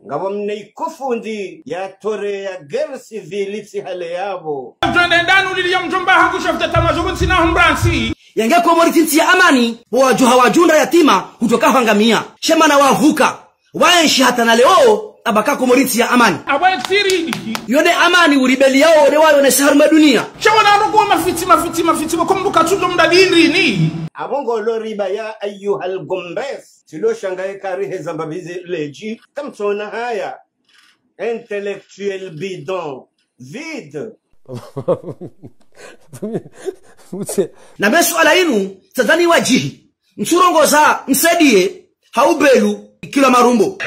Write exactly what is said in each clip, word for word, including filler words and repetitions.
Ngapvo mna ikufundi ya tore ya guerre civile tsi hale yapvo. Mdjwende ndanu lili ya mdjomba hangu chef d'état-major ntsina humrantsi. Yenge Komori tsi ntsi ya amani, bo wadjuha wadjundra yatima, hudjoka hwangamia. Shemana wavuka, waenshi hata na leo, abaka Komori ntsi ya amani. Abwe tsiri. Yo nde amani uribeli yao, nde wayo ne saharu ma dunia. Shawana roko mafitsi, mafitsi, mafitsi, wakombuka tsuzo mdadindri ni. Abongo lo riba ya ayyuhal gumbes. Tsilo shanga ye kari heza mbabizi ledji, kamtsona haya. Intellectuel bidon, vide. Mutse. Na me suala inu, tsadzani wadjihi. Ntsurongoza, msediye, ha ubelu, kilo marumbo.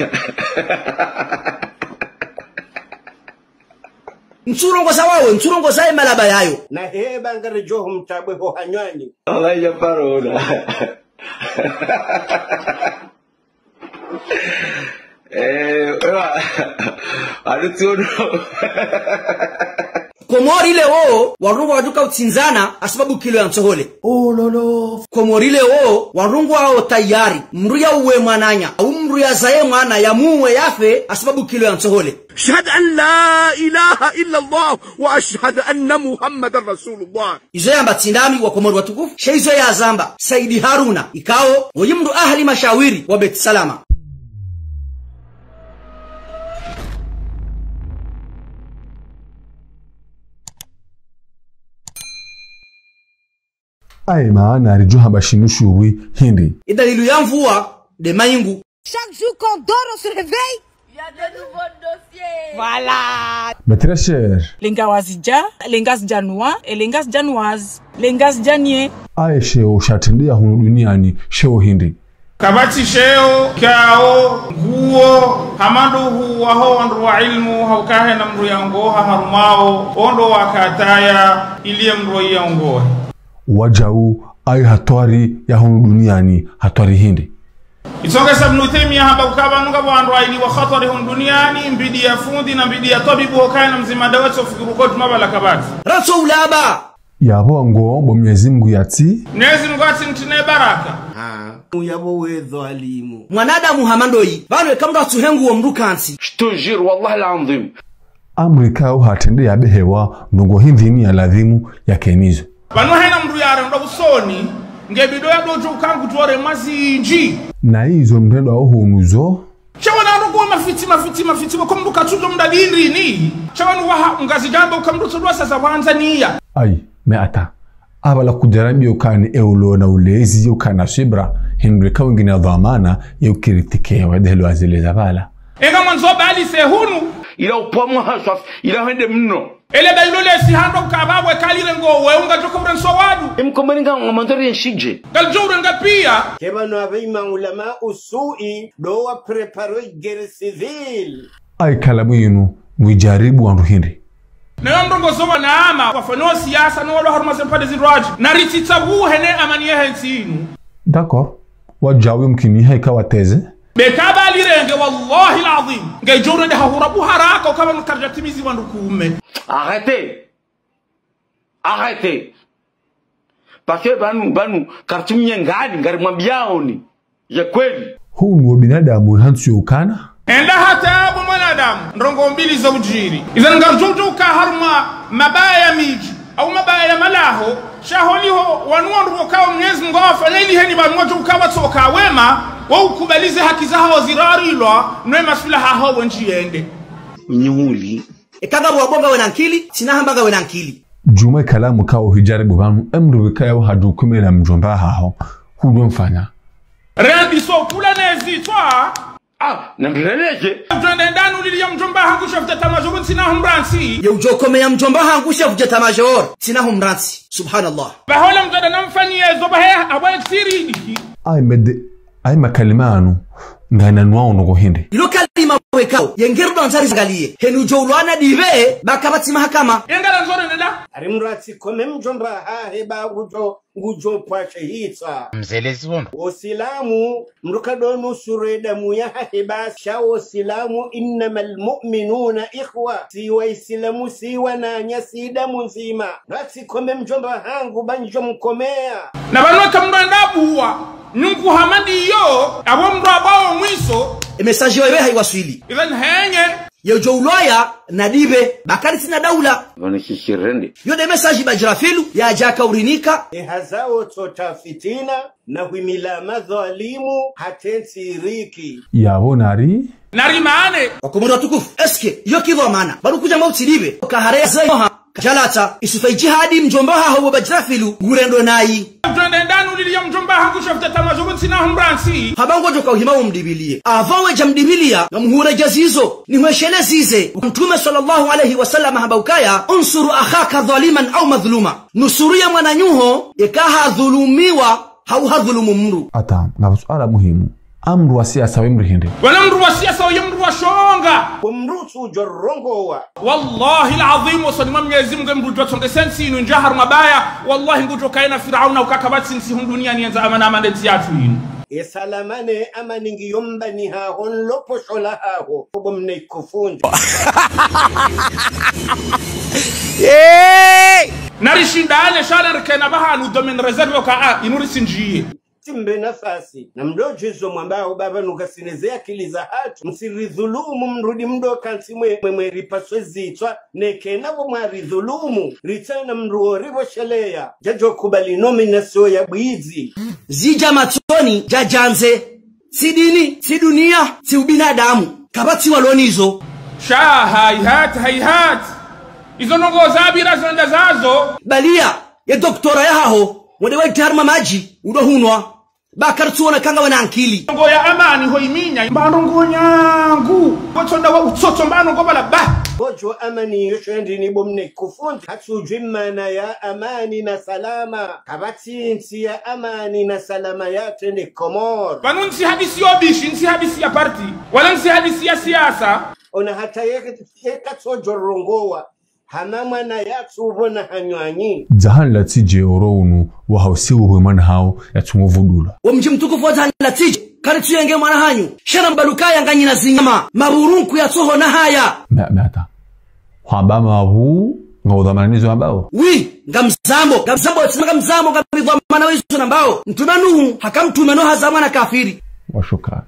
Ntsurongoza wawe, ntsurongoza ye malaba yayo. Na heba ngaridjo humtabwe ho hanywani. Allah ya parona. Eh, ewa. Alutsiono. Komori leo, warungu wadjuka utsindzana, hasibabu kilo ya ntsohole. Oh, lolo. Komori leo, warungu wao tayari. Mdru ya uwe mwananya, au mdru ya zaye mwana ya muwe yafe, hasibabu kilo ya ntsohole. أشهد أن لا إله إلا الله وأشهد أن محمدا رسول الله. Izo yamba tsi ndami wakomori watukufu, she izo yazamba Saidi Haruna, ikao, woyi mdru ahali mashawiri wa Beit Salama. Aye maana aridjo hamba shinu shuwi hindri. Idalilu ya mvua, nde maingu. Chaque jour qu'on dort, on se réveille. Il y a de nouveaux dossiers. Voilà. Mes très chers. Lengawazidja, lengazidjanua, e lengazidjanuaz, lengazidjanie. Aye sheo shatrendeha hunu duniani, sheo hindri. Kapvatsi sheo, kao, nguo, hama ndo huwaho wandru wa ilmu, haukahe na mdru ya ngoha harumwao, ondo wakataya, iliye mdru ya ngoha. Wadjau, ayi hatwari ya hunu duniani, hatwari hindri. Itsongeza Ibn Taymiyyah hamba ukaya pvanu ngapvo wandru waili wa hatwari hunu duniani, mbidi ya fundi na mbidi ya twabibu, haukahe na mdzima dawa tso fikiri koti mabala kapvatsi. Ratso ulaba. Yapvo ngo bo Mwenyezi Mungu yatsi. Mwenyezi Mungu yatsi ntsine baraka. Ha, yapvo we dhwalimu. Mwanadamu hama ndoyi, pvanu eka mdru atsuhe nguo mdru kantsi. Je te jure, wallah l'adhwim. Amri kao hatrende ya behewa, ndrongoo hindri ni ya ladhimu ya kenizo. Pvanu hena mdru ya rendo usoni, nge bido ya dodjo ukangu tuware mazindji. Na izo mrendo wa uhunuzo. Shawana roko mafitsi, mafitsi, mafitsi, wakombuka tsuzo mdadindri ni. Shawanu waha, Ngazidja amba uka mdru tsuzo wa sasa wandzaniya. Ayi, me ata. Apvala kudjarabi ukani eulo na ulezi ukana shibra, hindri ka wengine dhwamana, ye ukiritike, wa dehelo azile za pvala. Enga mwandzo bali se hunu. Ila upvamwa haswaf, ila hende mno. Ele ba ilo lesi hando ukaba we kalire ngo we unga djoko urenso wadu. Emkomori nga nga mandori yenshidje. Ngalidjo urenga piya. Keba no abe ima ulama usui, ndo wa prépare guerre civile. Ayi kalamu yinu, ngwijaribu wandru hindri. Nayo ndrongoo zo wanama, wafanyao siasa, no walo harumwa ze mpandre zindrwadji. Na ritsitsa buhe ne amani yehe ntsi inu. D'accord. Wadjau yumkini haika wateze. Beka balirenge, wallahi l'adhwim. Ngedjo urende hahura buharaka, ukaba nukaridja timizi wandru kume. Arrêtez. Arrêtez. Parce que pvanu, pvanu, kartsi mnyengani, ngarimwambiaoni. Ya kweli. Hunu wo binadamu hantsi yo ukana. Enda hata bo mwanadamu, ndrongoo mbili zo udjiri. Iza ngaridjo uka harumwa mabaya ya midji, au mabaya ya malaho, sha holiho, wanu wandru wokao Mwenyezi Mungu hawafanya ili heni pvanu wadjo uka watsoka wema, wa ukubali ze haki zahao zirarilwa, nwe maswila hahao wendji yende. Nyuli. Eka ngapvo wabonga wena nkili, tsina hamba ngawena nkili. Djumwa kalamu kao hijaribu pvanu, emdru wikaya wa hadju kumela mdjomba haho, hudjo mfanya. Rendi so kula nezi twa. Ah, na mreleje. Mdjwende ndanu lili ya mdjomba hangu chef d'état-major ntsina humrantsi. Ye udjo kome ya mdjomba hangu chef d'état-major, ntsina humrantsi. Subhanallah. Bahola mdjwende na mfanyiye zo bahe, abwe tsiri. Ayi mede, ayi makalima anu, ngana nwa ono ko hindri. Ilo kalima wekao, ye ngeru ndo anzari zangaliye. Henu udjo ulwana dive, baka pvatsi mahakama. Ye ngara nzore nenda. Ari mrantsi kome mdjomba hahe ba udjo ngudjo pvashe hitsa. Mzelezi womba. Usilamu, mdru kadjo nusuru edamu yahahe basi. Sha Usilamu, إنما المؤمنون إخوة. Si Waislamu, si wananya, si damu ndzima. Ratsi kome mdjomba hangu, ba ndjo mkomeya. Na pvanu eka mdru enda buwa, nyungu hamadi yo, apvo mdru abao mwiso, E message wawe haiwaswili. Even henye. Ye udjo uloya na dibe, ba karitsina daula. Vanu shishirende. Yo nde message Bajrafilu, yadja kaurinika. E hazao tsota fitina, na hwimila madhwalimu, hata ntsi iriki. Yapvo nari. Nari mane. Wakomori watukufu, est-ce que, yo kidhwamana, baru kudja mauti dibe, kahare ya zayoha. Kadjalata, Isufa Idjihadi mdjomba haho bo Bajrafilu, ngurendo nayi. Twende ndanu lili ya mdjomba hangu shafta tamazo kuntsina humransi. Hamba ngodjo kauhima umdibiliye. Apvo wedja mdibiliya, ngamhure djazizo, nihwesheleze ze. Mtrume swallallahu alayhi wa sallam hamba ukaya, "Unsuru akhaka dhaliman au madhluma." Nusuru ye mwananyaho, eka hadhulumiwa, hau hadhulumu mdru. Ata, ngapvo suala muhimu. Amdru wa siasa we mdru hindri. Wala mdru wa siasa we mdru wa shonga. Ko mdru tsudjo rongowa. Wallahi al-azim, usoni mwa Mwenyezi Mungu, mdru djo tsonge sentsi inu ndja harumwa baya. Wallahi, ngudjo kaye na Firauna ukaka batsi ntsi hunu duniani yendza amani amani ntsi yatru inu. E salama ne amani ngiyo mbani haho nlo posho la haho. Kobo mne kufundi. Hey! Nari shindane shala rikena bahanu domaine réservé ka a, inu risindjiye. Tsimbe nafasi, na mdodjizo mwambao baba nukasineze akili za hatru, msiridhulumu mrudi mdo kantsi mwe, mwe, mwe ripaswe zitswa, neke na bo mwaridhulumu, ritsana mdru wo ripvo sheleya, djadjo kubali nomination ya bwidzi. Zidja matsoni, djadjandze. Tsi dini, tsi dunia, tsi ubinadamu. Kapvatsi walo nizo. Sha, hayhat, hayhat. Izo ndrongo zapvira zanda zazo. Baliya, ye doctorat ya haho, wende waitri harumwa madji, udo hunwa. Ba karitsuona kanga wana ankili. Ndrongo ya amani ho iminya, mba ndrongo nyangu. Kotsonda wa utsotso mba ndrongo bala ba. Kodjo amani yo shwendi ni bo mne kufundi. Katsudjui mana ya amani na salama. Kapvatsi ntsi ya amani na salama yatrende Komori. Pvanu ntsi hadisi yo bishi, ntsi hadisi ya parti. Wala ntsi hadisi ya siasa. Ona hata ye, ye katsodjo rongowa. Hama mwana yatsu pvona hanywanyi. Dzahan la tsidje oro unu, wa hausi uhwe mwana hao, yatsungo vudula. Wo mdji mtukufu wa Dzahan la tsidje, karitsuyenge mwana hanyu. Shana mbaluka yanganyina zinyama, maburunku yatsohona haya. Me, me ata. Hwamba mabu, nga udhwamana nizo ambao. Oui, ngamzambo, ngamzambo, ngamzambo, ngamidhwamana wizo nambao. Mtrume Nuhu, haka mtrume no hazamwa na kafiri. Washuka.